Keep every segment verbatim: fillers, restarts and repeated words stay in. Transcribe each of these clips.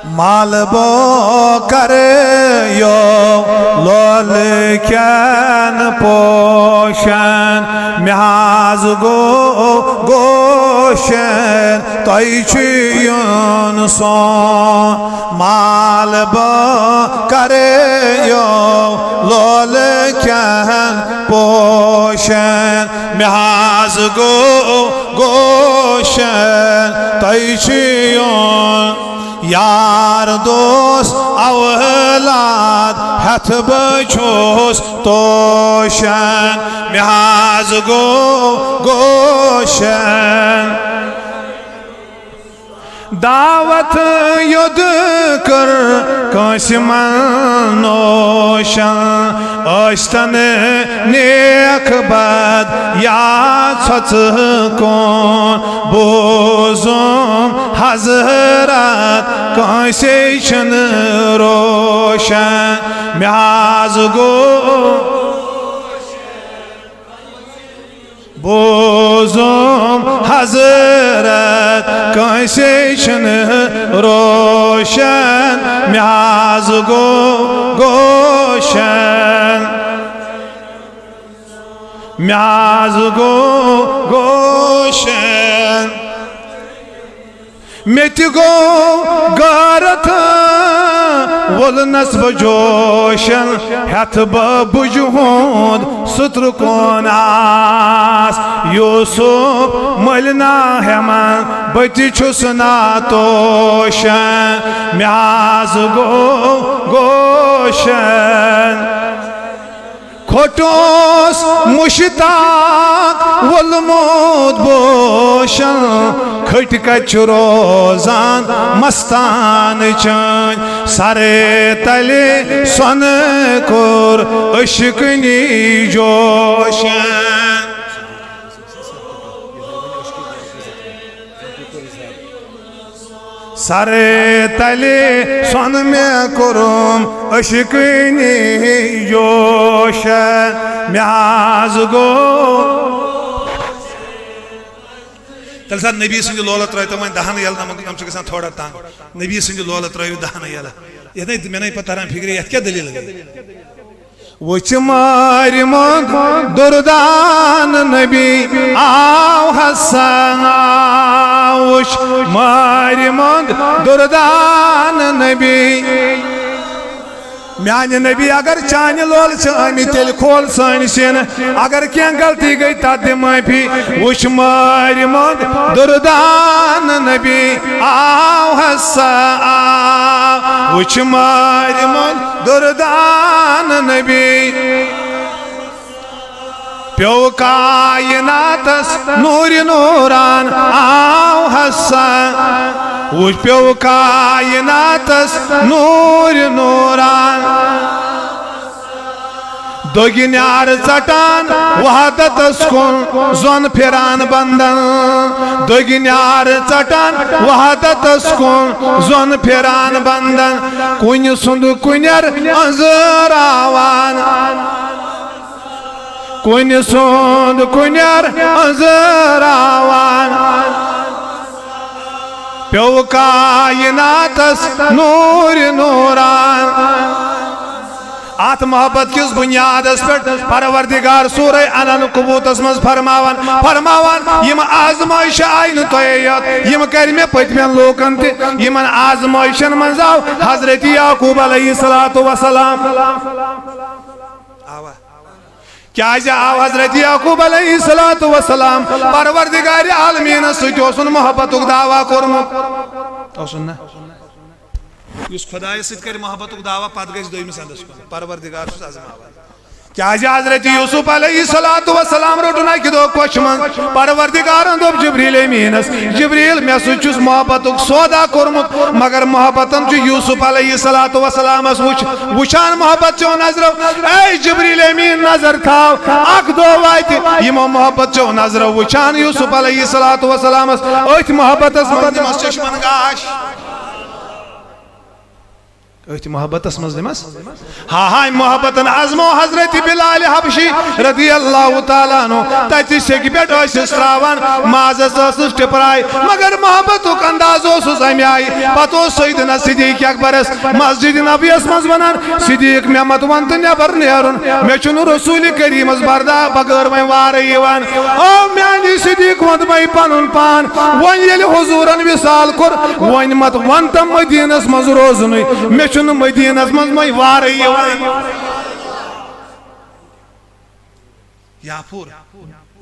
مال بو کریو لول کین پوشن، مےٚ حظ گوٚو گوشن، تۄہہِ چھُ یُن سون۔ مال بو کریو لول کین پوشن، مےٚ حظ گوٚو گوشن، تۄہہِ چھُ یُن۔ یار دوست اولاد ہٮ۪تھ بہٕ چھُس توشن، مےٚ حظ گوٚو گوشن۔ دعوت یوٚد کٔر کٲنٛسہِ منوشن، ٲسۍتن نیک بد یا ژھۄژٕ کون۔ بوٗزُم حضرت کٲنٛسے چھُنہٕ روشن، مےٚ حظ گوٚو۔ بوٗزُم حضرت کٲنٛسے چھُنہٕ روشن، مےٚ حظ گوٚو گوشن۔ مےٚ حظ گوٚو گوشن۔ مےٚ تہِ گوٚو غٲرتھ، وولنس بہٕ جوشن، ہٮ۪تھ بہٕ بُجہِ ہُنٛد سُترٕ کون آس۔ یوسف مٔلۍ نا ہٮ۪من، بہٕ تہِ چھُس نا توشن، مےٚ حظ گوٚو گوشن۔ کھوٚٹوس مشتاق وولمُت بوشن، کھٔٹۍ کتہِ چھُ روزان مستان چٲنۍ۔ سرے تلہِ سۄنہٕ کوٚر عشقنی جوشن۔ سرے تلہِ سۄنہٕ مےٚ کوٚرُم عشقنی جوشن، مےٚ حظ گوٚو۔ تیٚلہِ سا نبی سٕنٛدِ لولہٕ ترٛٲوۍ تو وۄنۍ دَہَن یَلہٕ، یِم چھِ گژھان تھوڑا تنٛگ۔ نبی سٕنٛدِ لولہٕ ترٛٲوِو دَہَن یَلہٕ۔ یَتھ نے، مےٚ نے پَتہٕ تَران فِکرِ، یَتھ کیٛاہ دٔلیٖل گٔے؟ وٕچھ مارِ منٛد دُردان نبی آو ہسا، وٕچھ مارِ منٛد دُردان نبی۔ میانہِ نبی، اگر چانہِ لول چھِ آمٕتۍ، تیٚلہِ کھول سٲنۍ سیٖنہٕ۔ اگر کینٛہہ غلطی گٔے، تتھ دِ معٲفی۔ وٕچھ مارِ منٛد دُردان نبی آو ہسا آو، وٕچھ مارِ منٛد دردان نبی۔ پیو کائناتس نور نوران آو ہسا، وچھ پیو کائناتس نور نوران۔ دگنیار ژٹان وحدتس کن زون پھران بندن، دگنیار ژٹان وحدتس کن زون پھران بندن۔ کُنہِ سُنٛد کُنٮ۪ر أنٛزراوان، کُنہِ سُنٛد کُنٮ۪ر أنٛزراوان، پیوٚو کائناتس نوٗرِ نوٗران۔ اتھ محبت کِس بنیادس پٮ۪ٹھ پروردگار سورہ عنعنکبوتس منٛز فرماوان، فرماوان، یِم آزمٲیشہٕ آیہِ نہٕ تۄہے یوت، یِم کرِ مےٚ پٔتمٮ۪ن لوٗکن تہِ۔ یِمن آزمٲیشن منٛز آو حضرت یعقوب علیہ الصلوۃ والسلام۔ آوا۔ کیازِ آو حضرت یعقوب علیہ الصلوۃ والسلام پروردگار عالمینس سۭتۍ اوسُن محبتُک دعویٰ کوٚرمُت؟ اوسُن نہ؟ یُس خدایس سۭتۍ کرِ محبتُک دعویٰ، پتہٕ گژھِ دوٚیمِس اندس کُن۔ پروردگار چھُس آزماوان۔ کیازِ حضرت یوسف علیہ الصلوۃ والسلام روٚٹُن اکہِ دۄہ کۄچھِ منٛز۔ پروردگارن دوٚپ جبریل امینس، جبریل، مےٚ سۭتۍ چھُس محبتُک سودا کوٚرمُت، مگر محبتن چھُ یوسف علیہ الصلوۃ والسلامس وٕچھ، وٕچھان محبت چیو نظرو۔ اے جبریل امین، نظر تھاو، اکھ دۄہ واتہِ یِمو محبت چیو نظرو وٕچھان یوسف علیہ الصلوۃ والسلامس، أتھۍ محبتس منٛز دِمس چشمن گاش۔ أتھۍ محبتس منٛز دِمس۔ ہا ہاے محبتن ازمو حضرت بلال حبشی رضی اللہ تعالیٰ عنہ۔ تتہِ سیٚکہِ پٮ۪ٹھ ٲسِس تراوان، مازس ٲسٕس ٹپراے، مگر محبتُک انداز اوسُس امہِ آیہِ۔ پتہٕ اوس سیدنا صدیق اکبرس مسجد نبویس منٛز ونان، صدیق، مےٚ مت ون تہٕ نٮ۪بر نیرُن، مےٚ چھُنہٕ رسول کریمس بردا بغٲر وۄنۍ وارے یِوان۔ او میانہِ صدیق، ووٚنمَے پنُن پان۔ وۄنۍ ییٚلہِ حضوٗرن وصال کوٚر، وۄنۍ مت ون تم مدینس منٛز روزنُے، مےٚ چھُنہٕ مدینس منٛز وۄنۍ وارے یِوان۔ یاپھوٗر،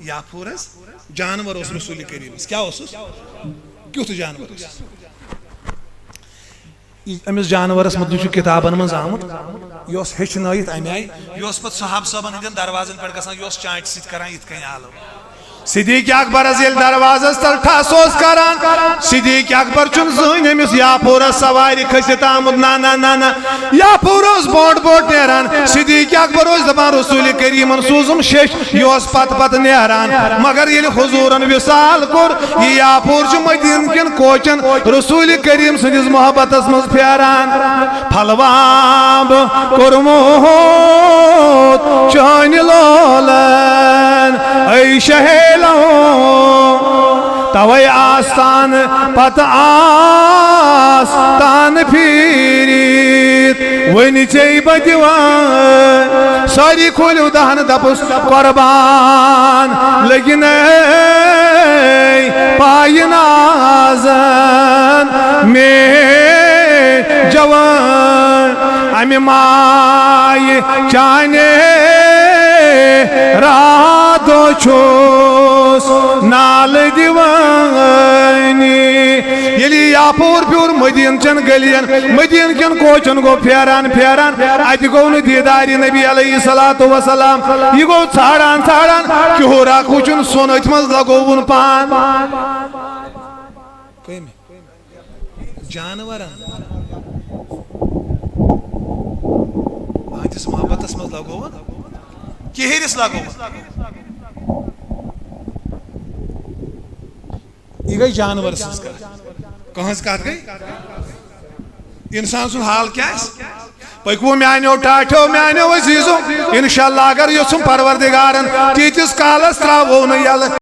یاپھوٗر حظ جانور اوس رسول کریمس۔ کیٛاہ اوسُس؟ کیُتھ جانور اوس؟ یہِ أمِس جانورس مُتعلِق چھُ کِتابن منٛز آمُت، یہِ اوس ہیٚچھنٲیِتھ اَمہِ آیہِ، یہِ اوس پتہٕ صحابہٕ صٲبن ہٕنٛدٮ۪ن دروازن پٮ۪ٹھ گژھان، یہِ اوس چانٛٹہِ سۭتۍ کران یِتھ کٔنۍ آلو۔ صدیق اکبرس ییٚلہِ دروازس تل ٹھس اوس کران، صدیق اکبر چھُنہٕ زٕہٕنۍ أمِس یاپھورس سوارِ کھٔسِتھ آمُت۔ نہ، نہ، نہ، نہ۔ یاپھور اوس برونٛٹھ برونٛٹھ نیران۔ صدیق اکبر اوس دپان، رسول کریمن سوٗزُم شیٚچھ، یہِ اوس پتہٕ پتہٕ نیران۔ مگر ییٚلہِ حضوٗرن وصال کوٚر، یہِ یاپھور چھُ مدینہٕ کٮ۪ن کوچن رسول کریم سٕنٛدِس محبتس منٛز پھیران۔ پھلواب کوٚرمُت چٲنۍ لولن، اے شہیلو، توے آستان پتہٕ آستان پھیٖرِتھ۔ وۄنۍ ژےٚ بہٕ دِوان سٲری کھوٗلِو دہن دپُس قربان لگہِ نے پایہِ نازن مے جوان۔ امہِ مایہِ چانے راتو چھُس نالہٕ دِوانی۔ ییٚلہِ یہِ یاپھور پیوٚر مدیٖنہٕ چٮ۪ن گٔلین، مدیٖنہٕ کٮ۪ن کوچن گوٚو پھیران پھیران، اتہِ گوٚو نہٕ دیٖدارِ نبی علیہ الصلوۃ والسلام۔ یہِ گوٚو ژھانڈان ژھانڈان، کیُہُر اکھ وٕچھُن سۄن أتھۍ منٛز لگووُن پان۔ کٔمۍ؟ جانورن۔ أہنٛدِس محبتس منٛز لگووُن، کِہِرِس لگووُن۔ یہِ گٔے جانور سٕنٛز کتھ۔ کٕہٕنٛز کتھ گٔے؟ انسان سُنٛد حال کیٛاہ آسہِ؟ پٔکِو میانیو ٹاٹھیو، میانیو عزیزو، انشاءاللہ اگر یوٚژھُم پروردگارن تیٖتِس کالس ترٛاوو نہٕ یلہٕ۔